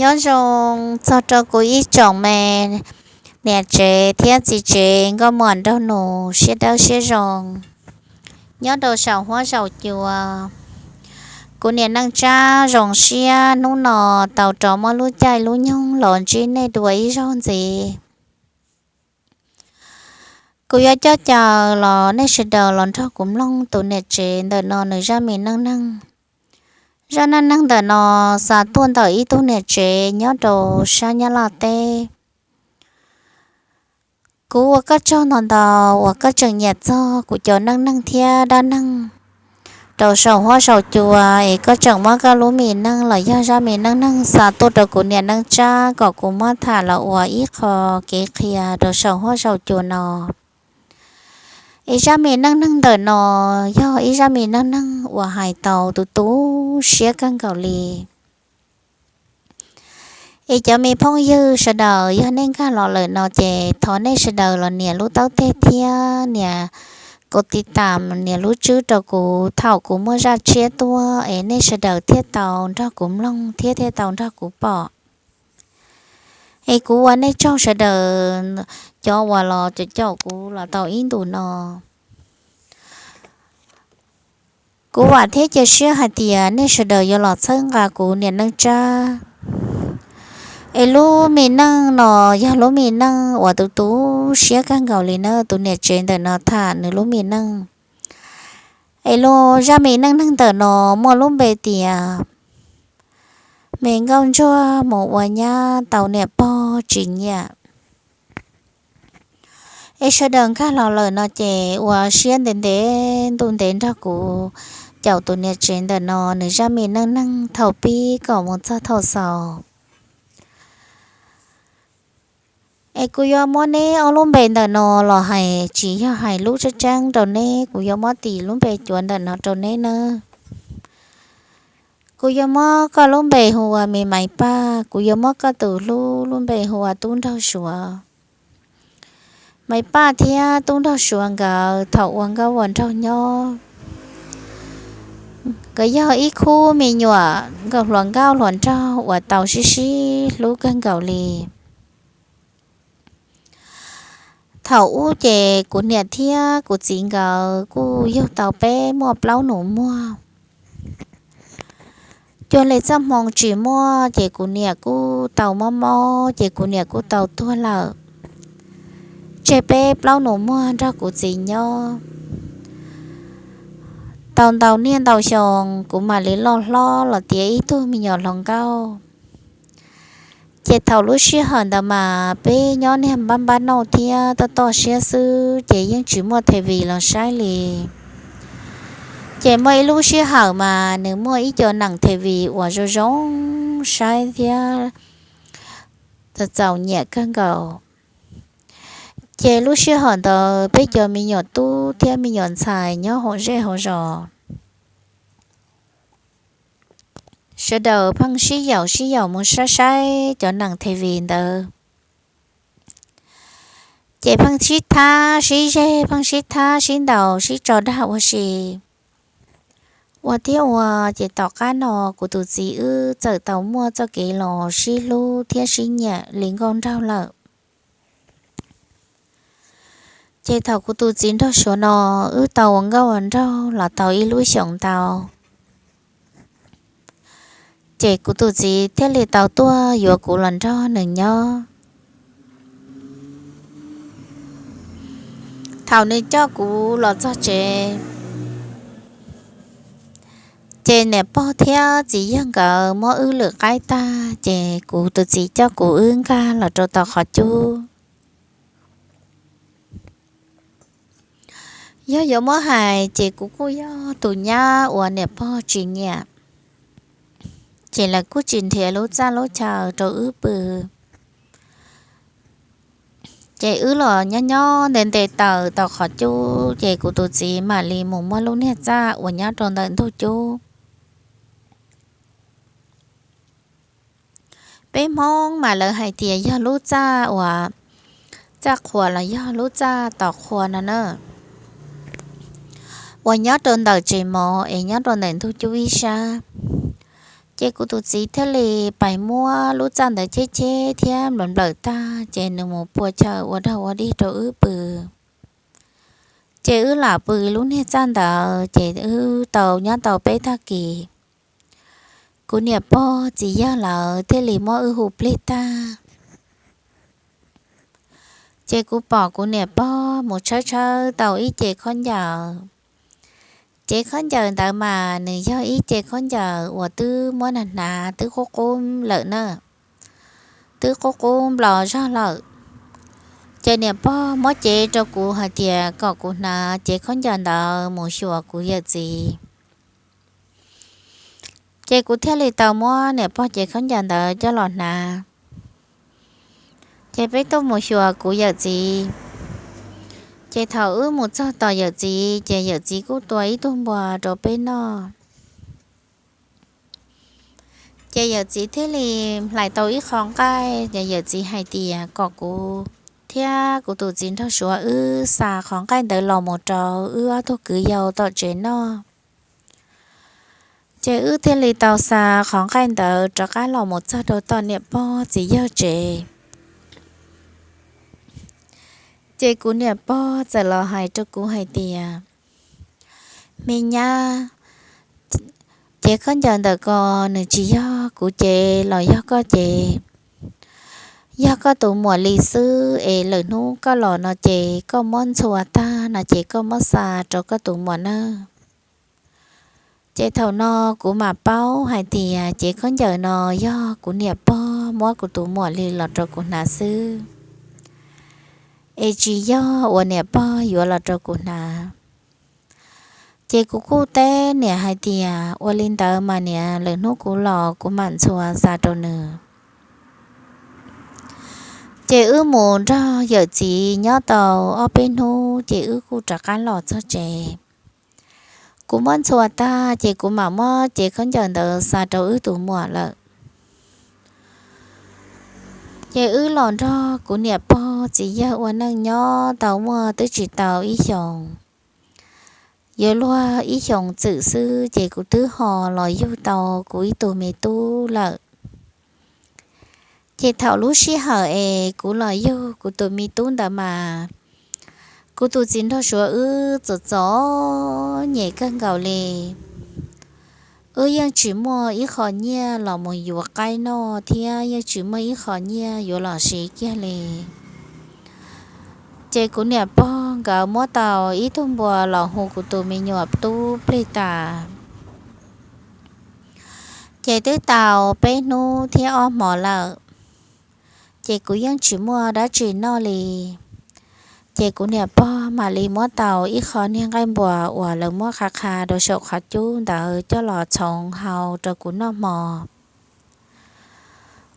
Nyob zoo txog rau kuv ib tsoom me niam tsev thiab txiv tsev nkauj muam nraug nus siab dawb siab zoo nyob rau saum huab saum cua. Kuv niam Neej Tsab zoo siab hnub no tau rov muab lub caij lub nyoog los ntsib nej dua ib zaug ntxiv. Kuv yuav coj caw los nej sawv daws los nrog kuv mloog tus niam tsev ntawm no nws zaj me neej neeg. Zaj neej neeg ntawm no xa tuaj ntawm ib tug niam tsev nyob rau sab Nyab Laj teb. Kuv ua koj tsaug ntau ntau uas koj tseem nyiam txog kuv cov neej neeg thiab dab neeg rau saum huab saum cua, es koj tseem muab koj lub me neej los yog zaj me neej neeg xa tuaj rau kuv niam Neej Tsab kom kuv muab tham los ua ib qho kev qhia rau saum huab saum cua no. Es zaj me neej neeg ntawm no yog ib zaj me neej neeg uas hais tau tu tu siab kawg nkaus li. Es cov me phooj ywg sawv daws, yog nej nkag los lawm no ces thov nej sawv daws los nias lub taub teg thiab nias kos tiv tam, nias lub tswb rau kuv thaum kuv muaj zaj tshiab tuaj es nej sawv daws thiaj tau nrog kuv mloog thiab thiaj tau nrog kuv pom. Es kuv ua nej tsaug sawv daws cov uas los caum caum kuv los tau ib ntus no. Kuv vam thiab cia siab hais tias nej sawv daws yuav los txhawb nqa kuv niam Neej Tsab. Es lub me neej no yog lub me neej uas tu tu siab kawg nkaus li na, tus niam tsev ntawm no tham nws lub me neej. Es lub zaj me neej neeg ntawm no muaj lub npe tias me nkauj ntsuag mus ua nyab tau niam pog tsis nyiam. Es sawv daws nkag los lawm no ces ua siab ntev ntev ntuj ntev nrog kuv caum tus niam tsev ntawm no nws zaj me neej neeg thaum pib kom mus txog thaum xaus. Es kuv yuav muab neb ob lub npe ntawm no los hais, tsis yog hais lub tseeb tseeb rau neb, kuv yuav muab tis lub npe cuav ntawm no rau neb nawb. Kuv yuav muab koj lub npe hu ua Me Maiv Paj, kuv yuav muab koj tus hlub lub npe hu ua Tub Nraug Suav. Maiv Paj thiab Tub Nraug Suav nkawd thaum ua nkauj ua nraug nyob, nkawd yog ib khub me nyuam nkauj hluas nkauj hluas nraug uas tau sib sib hlub kawg nkaus li. Thaum ub ces kuv niam thiab kuv txiv nkawd kuj yug tau peb muaj plaub nus muag. Cuag li txoj hmoo tsis muaj ces kuv niam kuj tau mob mob ces kuv niam kuj tau tuag lawm, tseg peb plaub nus muag nrog kuv txiv nyob. Tau ntau niaj ntau xyoo kuv mam li loj hlob los tiav ib tug me nyuam hluas nkauj. Ces thaum lub sij hawm ntawd mas peb nyob niag npab npab nauj thiab toj toj siab xwb ces yeej tsis muaj thev vis los saib li. Ces muaj ib lub sij hawm mas nws muaj ib co neem thev vis uas zoo zoo saib thiab txaus nyiam kawg nkaus. Ces lub sij hawm ntawd peb cov me nyuam tub thiab me nyuam ntxhais nyob hauv zej hauv zos sawv daws pheej sib yaum sib yaum mus saib saib cov neem thev vis ntawd. Ces pheej sib thab sib zeg, pheej sib thab sib ntaus sib tso dag ua si. Ua thiab ua, ces tom qab no kuv tus txiv wb txawm tau muaj txoj kev los sib hlub thiab sib nyiam li nkauj nraug lawm. Ces thaum kuv tus txiv nraug Suav no wb tau ua nkauj ua nraug los tau ib lub xyoos ntau, ces kuv tus txiv thiaj li tau tuaj yuav kuv los nrog nws nyob. Thaum nws coj kuv los txog tsev, ces niam pog thiab txiv yawg nkawd muab wb lwm qaib tag, ces kuv tus txiv coj kuv wb nkag los rau tom qhov cub. Yog yuav muab hais ces kuv kuj yog tus nyab uas niam pog tsis nyiam, ces lawv kuj tsis nrhiav lub txaj lub chaw rau wb pw. Ces wb los nyob nyob nte nte taws tau qhov cub, ces kuv tus txiv mam li mus muab lub niag txaj uas nyob rau ntawm ntug cub. Peb Hmoob mas lawv hais tias yog lub txaj uas txaj qhuas los yog lub txaj tos qhua no na, uas nyob rau ntawm tsev mov es nyob rau ntawm ntug cub ib sab. Ces kuv tus txiv thiaj li pais muab lub txaj ntawd cheb cheb thiab nplawm nplawm tag, ces nws mus pua chaw ua dog ua dig rau wb pw. Ces wb lam pw lub niag txaj ntawd, ces wb tau nyob tau peb tag kis, kuv niam pog txiv yawg lawv thiaj li muab wb hu plig tag. Ces kuv pom kuv niam pog mus tshawb tshawb tau ib ce khaub ncaws. Cev khaub ncaws ntawd mas nws yog ib ce khaub ncaws uas twb muab hnav hnav twb qub qub lawm na, twb qub qub nplos zog lawm. Ces niam pog muab cev rau kuv hais tias kom kuv hnav cev khaub ncaws ntawd mus xyuas kuv yawm txiv. Ces kuv thiaj li tau muab niam pog cev khaub ncaws ntawd coj los hnav. Ces peb tuaj mus xyuas kuv yawm txiv. Ces thaum wb mus txog tom yawm txiv, ces yawm txiv kuj tua ib tug npua rau peb noj. Ces yawm txiv thiaj li hlais tau ib qho nqaij, ces yawm txiv hais tias kom kuv thiab kuv tus txiv nraug suav wb xa qhov nqaij ntawd los mus rau wb ob tug kwv yau tom tsev noj. Ces wb thiaj li tau xa qhov nqaij ntawd rov qab los mus txog rau tom niam pog txiv yawg tsev. Ces kuv niam pog txawm los hais rau kuv hais tias, me nyab, cev khaub ncaws ntawm ko nws tsis yog kuv cev los yog koj cev, yog koj tus muam li xwb es lwm hnub koj los no ces koj muab ntxhua tag no ces koj muab xa rau koj tus muam nawb. Ces thaum no kuv mam paub hais tias cev khaub ncaws no yog kuv niam pog muab kuv tus muam li los rau kuv hnav xwb, es tsis yog uas niam pog yuav los rau kuv hnav. Ces kuv kuj teb niam hais tias, ua li ntawd mas niam, lwm hnub kuv los kuv mam ntxhua xa rau nws. Ces wb mus nrog yawm txiv nyob tau ob peb hnub ces wb kuj rov qab los txog tsev. Kuv muab ntxhua tag ces kuv mam muab cev khaub ncaws ntawd xa rau wb tus muam lawm. Ces wb los nrog kuv niam pog txiv yawg ua neej nyob tau muaj twb tsis tau ib xyoos, yuav luag ib xyoos txwm xwb ces kuv twb ho los yug tau kuv ib tug me tub lawm. Ces thaum lub sij hawm es kuv los yug kuv tus me tub ntawd mas, kuv tus txiv nraug suav wb txom txom nyem kawg nkaus li. Wb yeej tsis muaj ib qho nyiaj los mus yuav qaib noj thiab yeej tsis muaj ib qho nyiaj yuav los siv kiag li. Ces kuv niam pog nkawd muab tau ib tug npua los hu kuv tus me nyuam tub plig tas. Ces twb tau peb hnub thiab ob hmo lawm, ces kuv yeej tsis muaj dab tsi noj li. Ces kuv niam pog mam li muab tau ib qho niag nqaij npua uas lawv muab qha qha rau saum qhov cub ntawd coj los txhoov hau rau kuv noj hmo.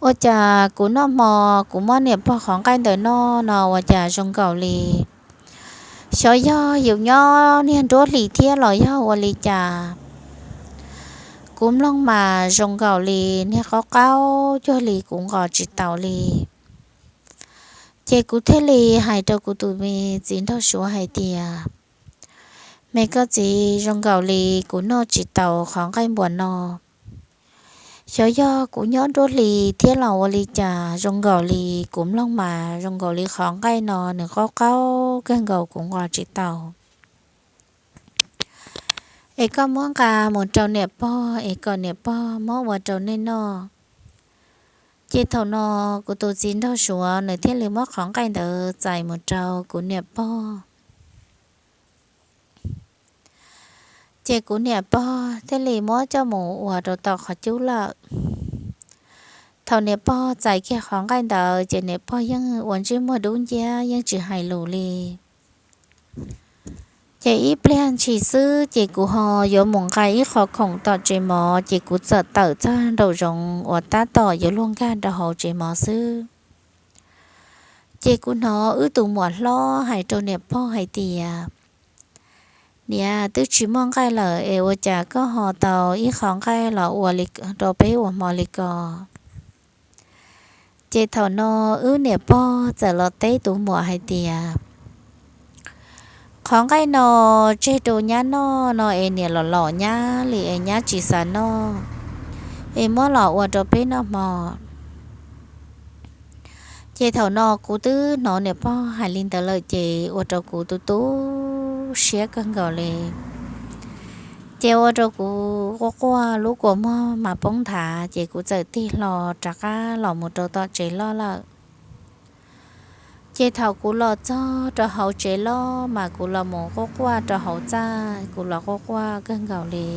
Ua cas kuv noj hmo, kuv muab niam pog qhov nqaij ntawd noj no ua cas zoo nkaus li, xyov yog yus nyob niag nruab hlis thiab los yog ua li cas, kuv mloog mas zoo nkaus li niag qaub qaub cuag li kuv nqos tsis taus li. Ces kuv thiaj li hais rau kuv tus me txiv nraug suav hais tias, me koj txiv, zoo nkaus li kuv noj tsis taus qhov nqaij npua no, xyov yog kuv nyob nruab hlis thiab los ua li cas, zoo nkaus li kuv mloog mas zoo nkaus li qhov nqaij no nws qaub qaub kawg nkaus kuv nqos tsis taus. Es koj muab nqa mus rau niam pog es kom niam pog muab ua rau nej noj. Ces thaum no kuv tus txiv nraug suav nws thiaj li muab qhov nqaij ntawd txais mus rau kuv niam pog. Ces kuv niam pog thiaj li muab coj mus ua rau tom qhov cub lawm. Thaum niam pog txais kiag qhov nqaij ntawd ces niam pog yeej ua ntsej muag dub nciab yeej tsis hais lus li. Ces ib pliag ntshis xwb ces kuv ho yuav mus nqa ib qho khoom tom tsev mov ces kuv txawm tawm txog nraum zoov uas tab tom yuav luag nkag rau hauv tsev mov xwb. Ces kuv hnov wb tus muam hlob hais rau niam pog hais tias, niam, twb tsis muaj nqaij lawm es ua cas koj ho tau ib qho nqaij los ua rau peb ua hmo li ko? Ces thaum no wb niam pog txawm los teb tus muam hais tias, qhov nqaij no tseg rau nyab noj no es niam los los nyab li es nyab tsis xav noj. es muab los ua rau peb noj hmo. Ces thaum no kuv twb hnov niam pog hais li ntawd lawm ces ua rau kuv tu tu siab kawg nkaus li. Ces ua rau kuv quaj quaj lub kua muag mas poob nthav ces kuv txawm tig hlo rov qab los mus rau tom tsev loj lawm. Ces thaum kuv los txog rau hauv tsev loj mas kuv los mus quaj quaj rau hauv txaj, kuv los quaj quaj kawg nkaus li.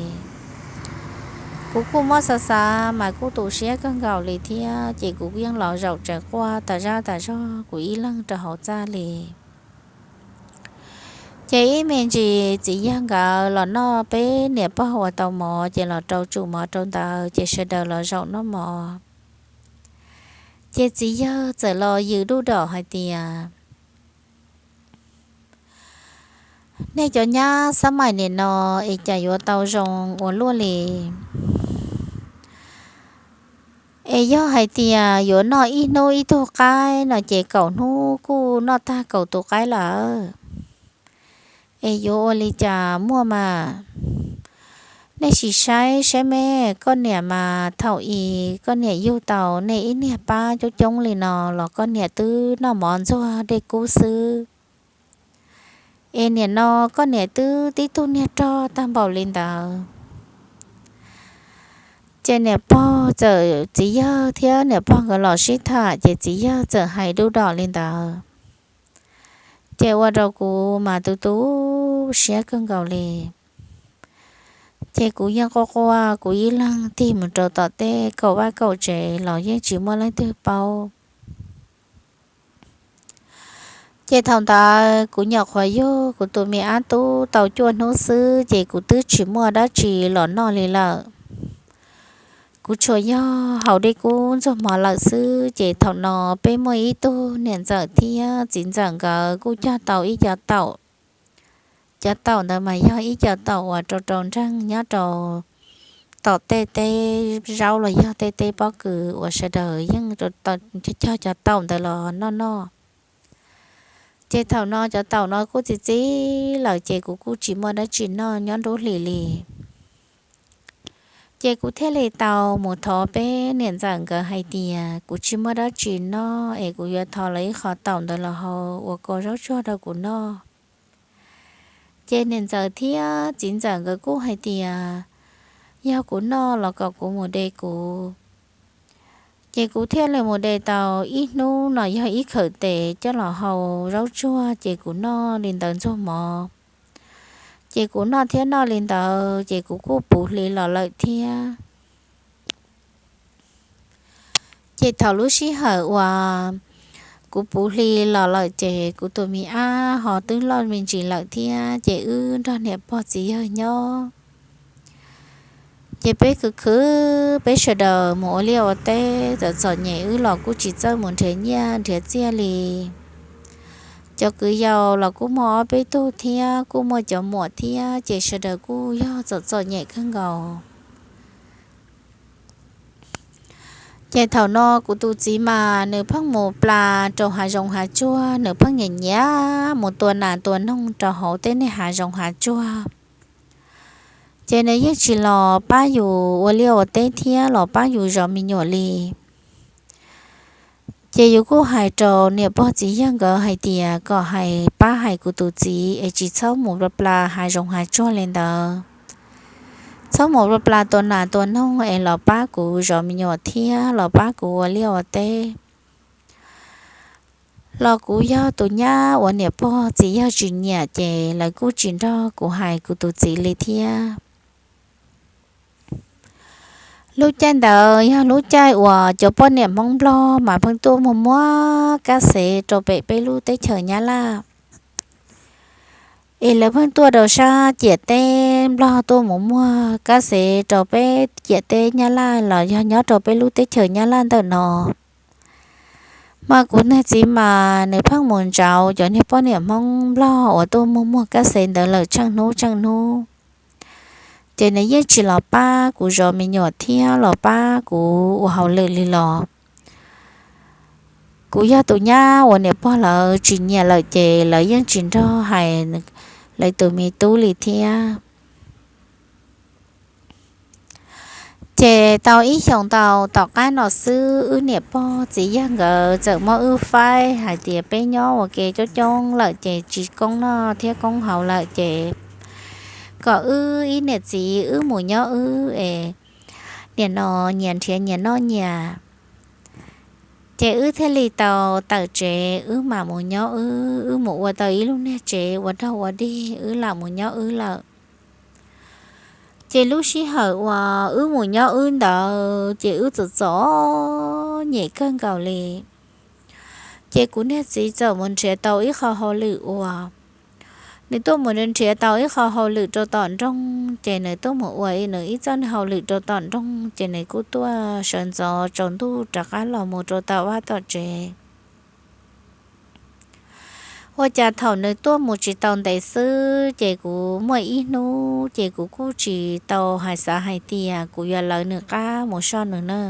Kuv kuj muab xav xav mas kuj tu siab kawg nkaus li thiab ces kuv yeej los zaum tsev quaj tas zaj tas zog kuv ib leeg rau hauv txaj li. Ces ib me ntsis txiv yawg nkawd los noj peb niam pog ua tau mov ces los rau tsum mov rau ntawd ces sawv daws los zaum noj mov. Ces txiv yawg txawm los yws duj dom hais tias, nej cov nyab xab maim nim no es cas yuav tau zoo ua luaj li, es yog hais tias yuav noj ib hnub ib tug qaib no ces kaum hnub kuj noj tag kaum tus qaib lawm. Es yuav ua li cas muaj mas? Nej sim saib saib me, koj niam mas thaum i koj niam yug tau nej ib niag pab coob coob li no los koj niam twb noj mov ntxuag dej kub xwb, es nim no koj niam twb tib tug niag rog tag npaum li ntawd. Ces niam pog txawm, txiv yawg thiab niam pog nkawd los sib tham ces txiv yawg txawm hais duj dom li ntawd. Ces ua rau kuv mas tu tu siab kawg nkaus li. Ces kuv yeej quaj quaj kuv ib leeg tig mus rau tom tej kaum vaj kaum tsev los yeej tsis muaj leej twg paub. Ces thaum ntawd kuv nyuam qhuav yug kuv tus me ab tub tau cuaj hnub xwb ces kuv twb tsis muaj dab tsi los noj li lawm. Kuv tsuas yog haus dej kub ntxuag mov lawm xwb ces thaum no peb muaj ib tug niam ntxawm thiab txiv ntxawm nkawd kuj cog tau ib co taum. Cov taum ntawd mas yog ib co taum uas rau rau nreeg nyob rau tom tej teb zaub los yog tej teb pob kws uas sawv daws yeej cog cov taum ntawd los noj noj. Ces thaum no cov taum no kuj txi txiv lawm ces kuv kuj tsis muaj dab tsi noj nyob nruab hlis li. Ces kuv thiaj li tau mus thov peb niam ntxawm nkawd hais tias kuv tsis muaj dab tsi noj es kuv yuav thov lawv ib qho taum ntawd los haus ua kua zaub tsuag rau kuv noj. Ces niam ntxawm thiab txiv ntxawm nkawd kuj hais tias yog kuv noj los kom kuv mus de kuv. Ces kuv thiaj li mus de tau ib hnub no yog ib khawm tes coj los haus zaub tsuag ces kuv noj li ntawd ntxuag mov. Ces kuv noj thiab noj li ntawd ces kuv kuj puv hli los lawm thiab. Ces thaum lub sij hawm uas kuv puv hli los lawm ces kuv tus me ab ho twb loj me ntsis lawm thiab ces wb nrog niam pog txiv yawg nyob. Ces peb khwv khwv peb sawv daws mus ua liaj ua teb txom txom nyem wb los kuj tsis txawj mus nrhiav nyiaj nrhiav txiaj li. Cov kwv yau los kuj muaj ob peb tug thiab kuj muaj cov muam thiab ces sawv daws kuj yog txom txom nyem kawg nkaus. Ces thaum no kuv tus txiv mas nws pheej mus pla rau hav zoov hav tsuag, nws pheej nyiam nyiam mus tua nas tua noog rau hauv tej niag hav zoov hav tsuag. Ces nws yeej tsis los pab yus ua liaj ua teb thiab los pab yus zov me nyuam li. Ces yus kuj hais rau niam pog txiv yawg nkawd hais tias kom hais pab hais kuv tus txiv es tsis txhob mus pla pla hav zoov hav tsuag li ntawd. Txhob mus pla pla tua nas tua noog es los pab kuv zov me nyuam thiab los pab kuv ua liaj ua teb. Los kuv yog tus nyab uas niam pog txiv yawg tsis nyiam ces lawv kuj tsis nrog kuv hais kuv tus txiv li thiab. Lub caij ntawd yog lub caij uas cov poj niam Hmoob Nplog mas pheej tuaj muag muag kab xev rau pem peb lub teb chaws Nyab Laj. Es lawv pheej tuaj rau sab ciam teb Nplog tuaj mus muag kab xev rau peb ciam teb Nyab Laj los yog nyob rau peb lub teb chaws Nyab Laj ntawm no. Mas kuv niag txiv mas nws pheej mus ntsauv cov niag poj niam Hmoob Nplog uas tuaj muag muag kab xev ntawd lawm tsheej hnub tsheej hnub. Ces nws yeej tsis los pab kuv zov me nyuam thiab los pab kuv ua hauj lwm li los. Kuv yog tus nyab uas niam pog lawv tsis nyiam lawm ces lawv yeej tsis nrog hais lawv tus me tub li thiab. Ces tau ib xyoos ntau tom qab no xwb, wb niam pog txiv yawg nkawd txawm muab wb faib hais tias peb nyob ua ke coob coob lawm ces tsis koob noj thiab koob haus lawm ces kom wb ib niam txiv wb mus nyob wb es nim no nyias nrhiav nyias noj nyias. Ces wb thiaj li tau tawm tsev, wb mam mus nyob wb, wb mus ua tau ib lub niag tsev ua dog ua dig, wb lam mus nyob wb lawm. Ces lub sij hawm uas wb mus nyob wb ntawd ces wb txom txom nyem kawg nkaus li. Ces kuv niag txiv txawm mus nrhiav tau ib qho hauj lwm ua, nws tuaj mus nrhiav tau ib qho hauj lwm rau tom nroog, ces nws tuaj mus ua nws ib txoj hauj lwm rau tom nroog, ces nws kuj tuaj sawv ntxov tsaus ntuj rov qab los mus rau tom vaj tom tsev. Ua cas thaum nws tuaj mus tsis tau ntev xwb ces kuv muaj ib hnub ces kuv kuj tsis tau hais xav hais tias kuv yuav lawv nws qab mus soj nws na.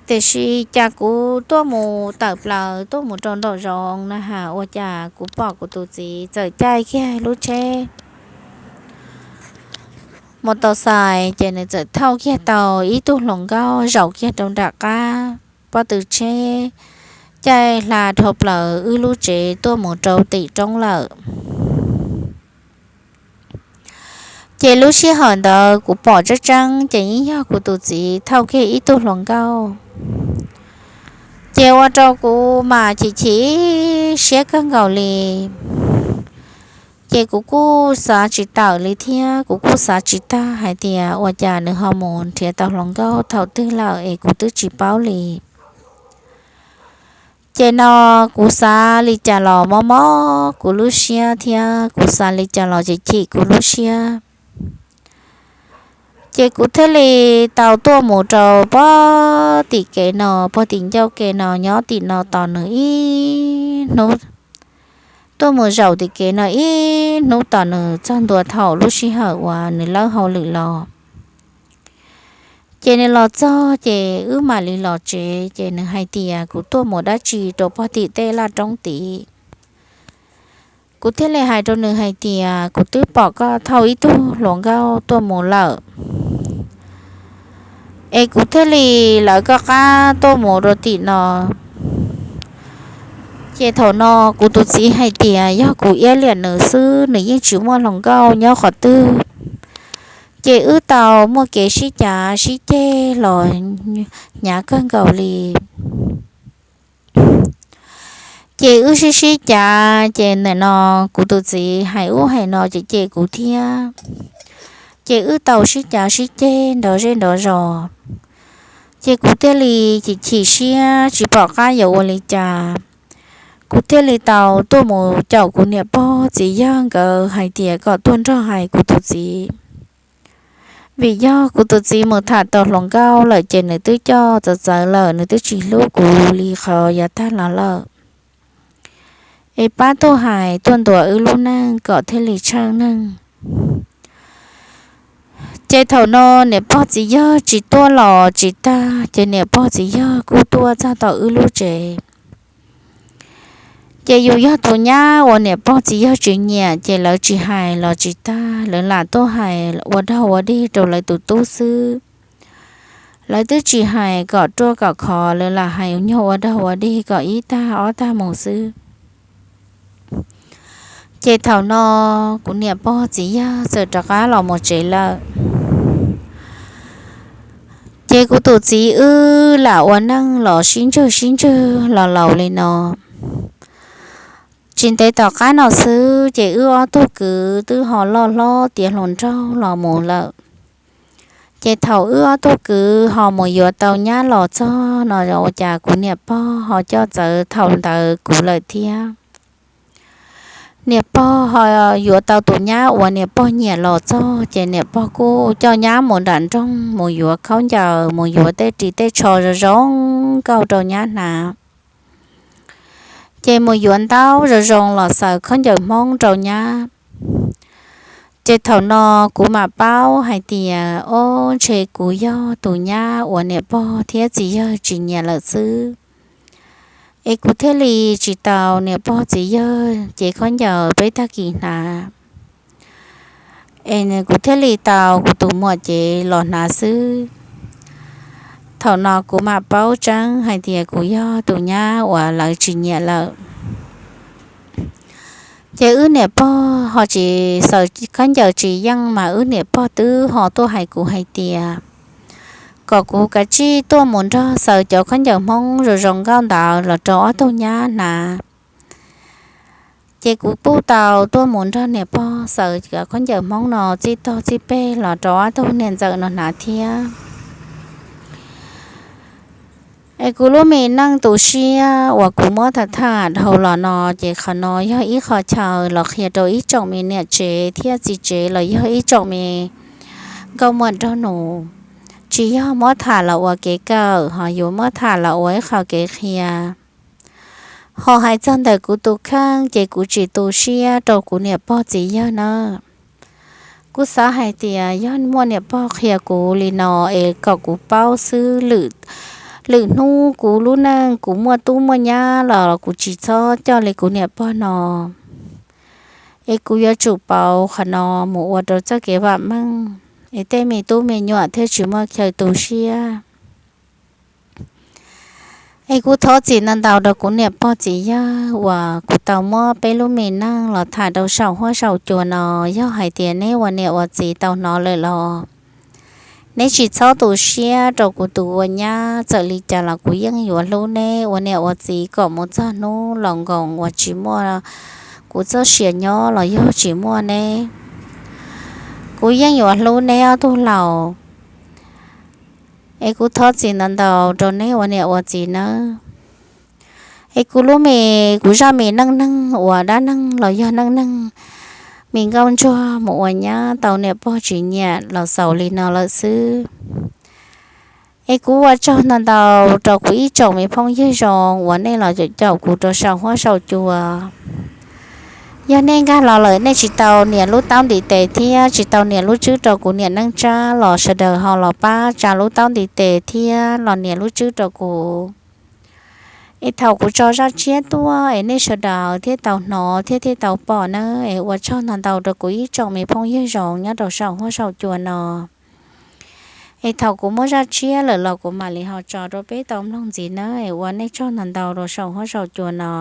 Tiam sis cas kuv tuaj mus tawm plaws tuaj mus rau nraum zoov na has, ua cas kuv pom kuv tus txiv txawm caij kiag lub tsheb mos tos xais, ces nws txawm thauj kiag tau ib tug hluas nkauj zaum kiag rau nram qab pob tw tsheb, caij hla dhau plaws wb lub tsev tuaj mus rau tim roob lawm. Ces lub sij hawm ntawd kuv pom tseeb tseeb ces yeej yog kuv tus txiv thauj kiag ib tug hluas nkauj. Ces ua rau kuv mas chim chim siab kawg nkaus li. Ces kuv kuj xav tsis tawm li thiab kuv kuj xav tsis tag hais tias ua cas nws ho mus nrhiav tau hluas nkauj thaum twg lawm es kuv twb tsis paub li. Ces no kuv xav li cas los mob mob kuv lub siab thiab kuv xav li cas los chim chim kuv lub siab. Ces kuv thiaj li tau tuaj mus rau pog tim kev no, pog tim ncauj kev no, nyob tim no tos nws ib hnub. Tuaj mus zaum tim kev no ib hnub tos nws txog ntua thaum lub sij hawm uas nws lawb hauj lwm los. Ces nws los txog ces wb mam li los tsev, ces nws hais tias kuv tuaj mus dab tsi rau pog tim tej laj roob tid. Kuv thiaj li hais rau nws hais tias kuv twb pom koj thauj ib tug hluas nkauj tuaj mus lawm, es kuv thiaj li lawv koj qab tuaj mus rau tim no. Ces thaum no kuv tus txiv hais tias yog kuv iab liam nws xwb, nws yeej tsis muaj hluas nkauj nyob qhov twg. Ces wb tau muaj kev sib cav sib ceg los hnyav kawg nkaus li. Ces wb sib sib cav, ces nim no kuv tus txiv hais ub hais no ces cem kuv thiab. Ces wb tau sib cav sib ceg nrov zej nrov zos. Ces kuv thiaj li chim chim siab tsis pom qab yuav ua li cas. Kuv thiaj li tau tuaj mus caum kuv niam pog txiv yawg nkawd hais tias kom tuaj nrog hais kuv tus txiv. Vim yog kuv tus txiv mus tham tau hluas nkauj lawm ces nws twb coj txawv txawv lawm, nws twb tsis hlub kuv li qhov yav tag los lawm. Es pab tuaj hais tuaj ntuas wb lub neej kom thiaj li tsheej neeg. Ces thaum no niam pog txiv yawg tsis tuaj los tsis tag, ces niam pog txiv yawg kuj tuaj txog tom wb lub tsev. Ces yus yog tus nyab uas niam pog txiv yawg tsis nyiam, ces lawv tsis hais los tsis tag, lawv lam tuaj hais ua dog ua dig rau lawv tus tub xwb. Lawv twb tsis hais kom ruaj kom khov, lawv lam hais nyuag ua dog ua dig kom ib tag ob tag mus xwb. Ces thaum no kuv niam pog txiv yawg txawm rov qab los mus tsev lawm. Ces kuv tus txiv wb lam ua neej los sib ntswg sib ntswg los laus li no. Tsis ntev tom qab no xwb ces wb ob tug kwv twb ho loj hlob tiav hluas nraug los mus lawm. Ces thaum wb ob tug kwv ho mus yuav tau nyab los txog no ua cas kuv niam pog ho coj txawv thaum ntawd kuv lawm thiab. Niam pog ho yuav tau tus nyab uas niam pog nyiam los txog ces niam pog kuj coj nyab mus nram nroog mus yuav khaub ncaws, mus yuav tej ris tej tsho zoo zoo nkauj rau nyab hnav. Ces mus yuav ntaub zoo zoo los xaws khaub ncaws Hmoob rau nyab. Ces thaum no kuv mam paub hais tias, ob, ntshe kuv yog tus nyab uas niam pog thiab txiv yawg tsis nyiam lawm xwb. Es kuv thiaj li tsis tau niam pog txiv yawg cev khaub ncaws peb tag kis hnav. es kuv thiaj li tau kuv tus muam cev los hnav xwb. Thaum no kuv mam paub tseeb hais tias kuv yog tus nyab uas lawv tsis nyiam lawm. Ces wb niam pog ho tsis xaws khaub ncaws tsis yeej mas wb niam pog twb ho tuaj hais kuv hais tias kom kuv kav tsij tuaj mus nrog xaws cov khaub ncaws Hmoob zoo zoo nkauj ntawd los rau ob tug nyab hnav. Ces kuv kuj tau tuaj mus nrog niam pog xaws cov khaub ncaws Hmoob no txij tog txij peg los rau ob tug niam ntxawm no hnav thiab. Es kuv lub me neej tu siab uas kuv muab tham tham dhau los no, ces qhov no yog ib qho chaw los qhia rau ib tsoom me niam tsev thiab txiv tsev los yog ib tsoom me nkauj muam nraug nus. Tsis yog muab tham los ua kev kawm, ho yuav muab tham los ua ib qho kev qhia. Ho hais txog ntawm kuv tus kheej ces kuv tsis tu siab rau kuv niam pog txiv yawg na. Kuv xav hais tias yog muaj niam pog qhia kuv li no es kom kuv paub xwb, lwm hnub kuv lub neej kuv muaj tub muaj nyab los kuv tsis txhob coj li kuv niam pog no. Es kuv yuav tsum pauv qhov no mus ua rau txoj kev vam meej, es tej me tub me nyuam thiaj tsis muaj chaw tu siab. Es kuv thov txim ntau ntau rau kuv niam pog txiv yawg uas kuv tau muab peb lub me neej los tham rau saum huab saum cua no. Yog hais tias neb ua niam ua txiv tau hnov lawm los neb tsis txhob tu siab rau kuv tus ua nyab, txawm li cas los kuv yeej yuav hlub neb ua niam ua txiv kom mus txog hnub laus nkoos uas tsis muaj kuv txoj sia nyob los yog tsis muaj neb, kuv yeej yuav hlub neb ob tug laus. Es kuv thov txim ntau ntau rau neb ua niam ua txiv nawb. Es kuv lub me, kuv zaj me neej neeg uas dab neeg los yog neej neeg me nkauj ntsuag mus ua nyab tau niam pog tsis nyiam los xaus li no lawm xwb. Es kuv ua tsaug ntau ntau rau kuv ib tsoom me phooj ywg zoo uas nej los caum kuv rau saum huab saum cua. Yog nej nkag los lawm nej tsis tau nias lub taub ntiv tes thiab tsis tau nias lub tswb rau kuv niam Neej Tsab los sawv daws ho los pab tsa lub taub ntiv tes thiab los nias lub tswb rau kuv. Es thaum kuv tso zaj tshiab tuaj es nej sawv daws thiaj tau hnov thiab thiaj tau pom nawb. Es ua tsaug ntau ntau rau kuv ib tsoom me phooj ywg zoo nyob rau saum huab saum cua no. Es thaum kuv muaj zaj tshiab lawm los kuv mam li ho tso rau peb tau mloog ntxiv nawb. Es ua nej tsaug ntau ntau rau saum huab saum cua no.